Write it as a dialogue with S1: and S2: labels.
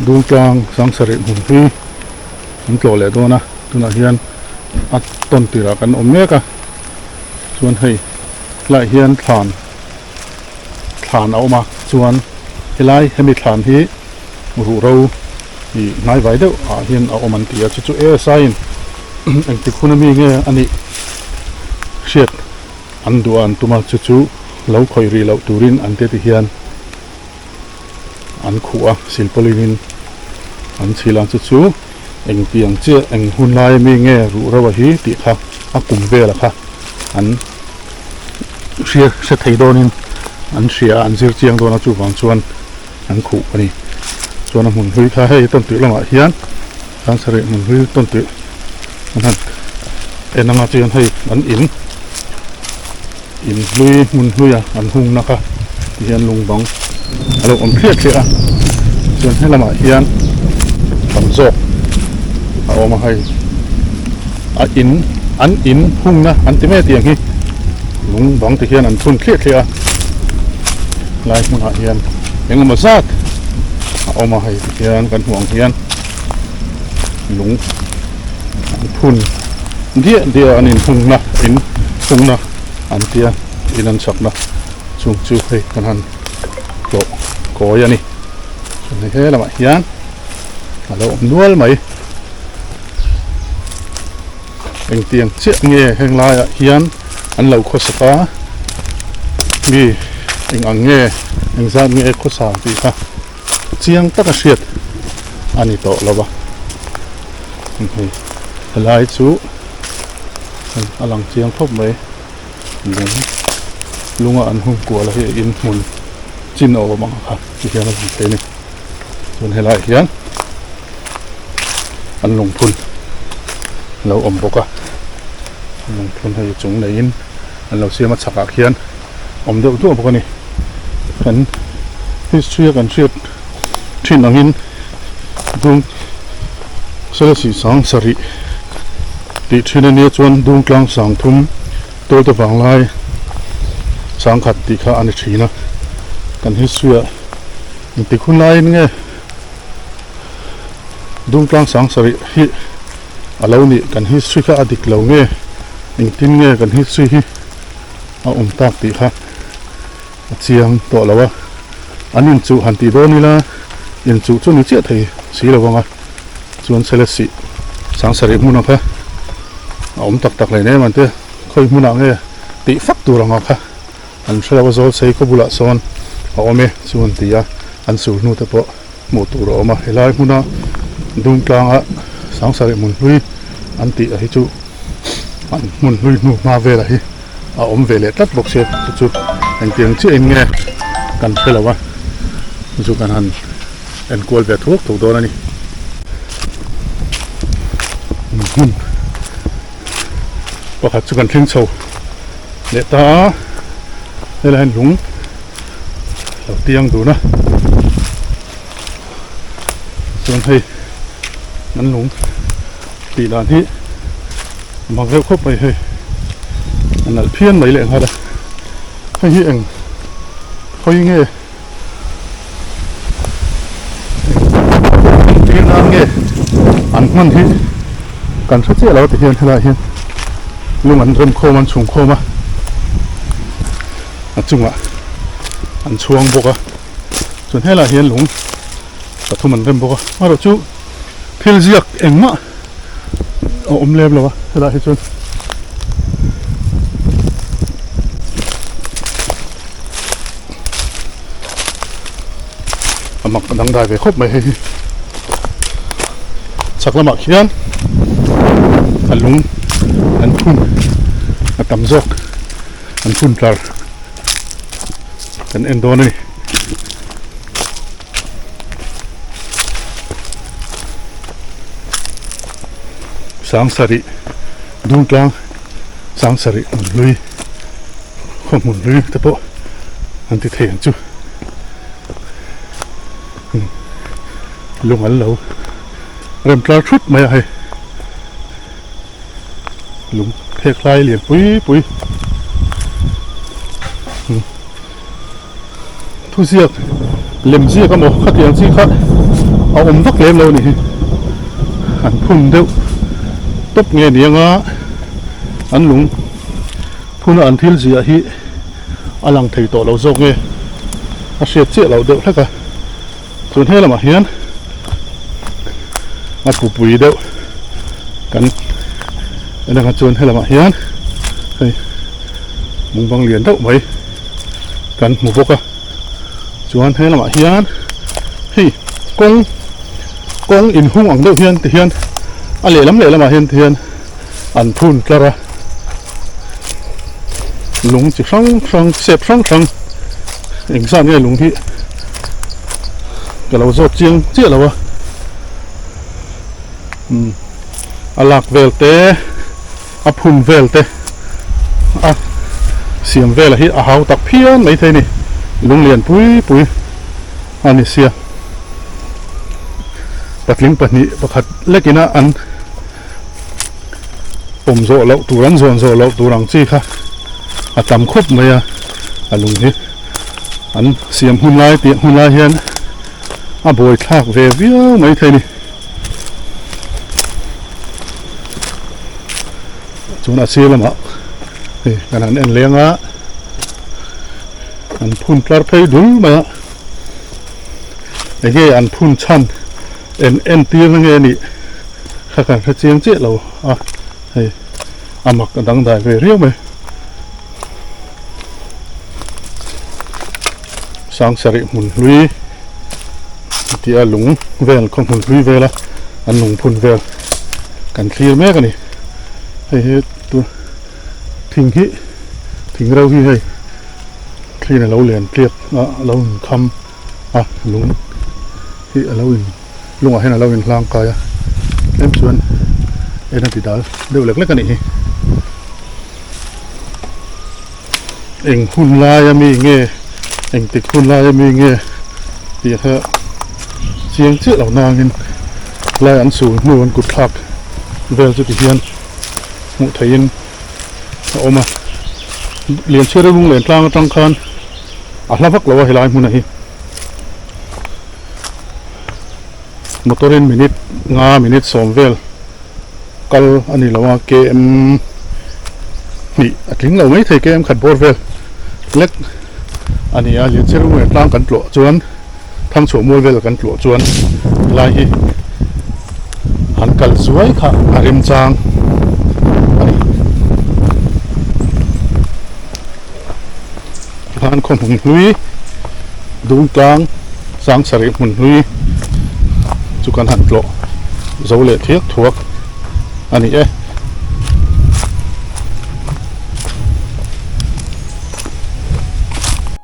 S1: Dungtlang Sangsarih hmun hi an tlawh leh dawn a, tunah hian a tawn tirah kan awm mek a, chuan hei helaiah hian thlan thlan a awm a, chuan helai hemi thlan hi ruhro ih hnaivai deuh ah hian a awm an ti a, chu chu ASI in engtik hun ami nge a nih hriat an duh a an tum a, chu chu lo khawih rih loh turin an ti tihian. an khuh a silpawlin in an chhil a chu chu engtiang chiah eng hun lai ami nge ruh reuh a hi tih kha a kum vel a kha an hria hre thei dawn in an hria a an zir chiang dawn a chuvang chuan an khuh a ni chuan a hmun hlui kha hei tawn tirh lamah hian sangsarih hmun hlui tawn tirh an han en anga chuan hei an in. In hlui hmun hluia an hungna kha ti hian lung bang a lo awm thliah thliah a, chuan he lamah hian tam zawk a awm a hei a in an in hungna an ti mai a tiang hi lung bang ti hian an phun thliah thliah a lai hmunah hian engemaw zat a awm a hei ti hian kan hmuh ang hian lung an phun diah diah a an inhungna in hungna an tia in an chakna chung chu hei kan han tlawh kawi a ni chuan hei he lamah hian a lo awm nual mai engtiang chiah nge heng laiah hian an lo khawsak a mi eng ang nge engzat nge khawsa tih kha. Chiang taka hriat a ni tawh lo va, hei helai chu a lang chiang khawp mai lung lunga an hun kual a hi in hmun chin a awm ang kha ti hian a lang thei a ni chuan helaiah hian an lungphun a lo awm bawk a lungphun hei chung neiin an lo siam a chhakah khian. awm deuh duah bawk a ni. Kan history a kan hriat thin angin dung Selesih sang sarih tih thin a nia chuan Dungtlang sang thum Tawlte vanglai sang khat tih kha a ni thin a. Kan history ah engtik hun laiin nge Dungtlang sang sarih hi a lo nih kan history kha a dik lo nge engtin nge kan history hi a awm tak tih kha a chiang tawh lo a, an inchuh han tih dawn ila inchuh chu ni chiah thei si lo vang a, chuan Selesih Sangsarih hmun ang kha a awm tak tak hle em an tia, khawi hmunah nge tih fak tur anga kha an hre lo a, Zawlsei khaw bulah sawn a awm e chu an ti a, an sur hnu te pawh hmuh tur a awm a, helai hmuna Dungtlanga Sangsarih hmun hlui an tih a hi chu. An hmun hlui hnu hma velah hi a awm ve leh tlat bawk sia chu chu engtiang chiah in nge kan hre lo a chu kan han enkual ve thuak thuak dawn a ni. Hmun pakhat chu kan thleng chho leh ta a helai hian lung lo tiang dun a chuan hei an lung tih dan hi a mak deuh khawp mai hei a nalh phian mai leh nghal a hei hi eng hawi nge eng tir nan nge an hman hi kan hre chiah lo ti hian helaiah hian lung an rem khawm an chhung khawm a a chungah an chhuang bawk a chuan helaiah hian lung pathum an rem bawk a amaherawhchu. Thil ziak engmah a awm lem lo a helaiah hi chuan a mak a dangdai ve khawp mai hei hi chhak lamah khian a lung an phun a tam zawk an phun tlar kan en dawn a ni. Sangsarih Dungtlang Sangsarih hmun hlui khaw hmun hlui te pawh an ti thei ang chu lung an lo rem tlar thut mai a hei lung phek hlai lian pui pui. Thuziak lem ziak emaw khatiang chi kha a awm vak lem lo a ni hi an phun deuh tawp nge ni anga an lung phuna an thil ziah hi a lang thei tawh lo zawk nge a hriat chiah loh deuh hlek a chuan he lamah hian a pupui deuh kan en ang a chuan he lamah hian hei mukbang lian deuh mai kan hmu bawk a chuan he lamah hian hei kawng kawng inhung ang deuh hian ti hian a lehlam lehlamah hian ti hian an phun tlar a lung chi hrang hrang sep hrang hrang engzat nge lung hi ka lo zawt chiang chiah lo a umm a lak vel te a phun vel te a siam vel hi a hau tak phian maithei a ni lung lian pui pui a ni sia patling pahnih pakhat lekin a an. Pawm zawh loh tur an zawn zawh loh tur ang chi kha a tam khawp mai a, a lung hi an siam hun lai tih hun lai hian a buai thlak ve viau mai thei a ni. Chuan a sir lamah hei kan han en leng a, an phun tlar phei dul mai a, enge an phun chhan En entir na nge nih kha kan hre chiang chiah lo a, hei a mak a dangdai ve riau mai. Sangsarih hmun hlui tih a lung vel khaw hmun hlui vela an lungphun vel kan thlir mek a ni. Hei hi tu thing hi thing reuh hi hei thliin a lo len tliak a a lo inkham. a lung hi a lo in lungah hian a lo in hlang kai a tlem chuan en a ti dal deuh lek lek a nih hi eng hun lai ami nge eng tik hun lai ami nge tih kha chiang chiah lo nangin lai an sul hnu an kut thlak vel chu ti hian hmuh theihin a awm a Lianchhiar lunglen tlang atang khan. A hla vak lo a helai hmunah hi motor in minute nga minute sawm vel kal a ni lo a km hnih a tling lo maithei km khat bawr vel lek a ni a Lianchhiar lunglen tlang kan tlawh chuan Thangchhuah mual vel kan tlawh chuan helai hi han kal zuai kha a remchang a ni. Tikhan khaw hmun hlui Dungtlang Sangsarih hmun hlui chu kan han tlawh zo leh thiak thuak a ni e.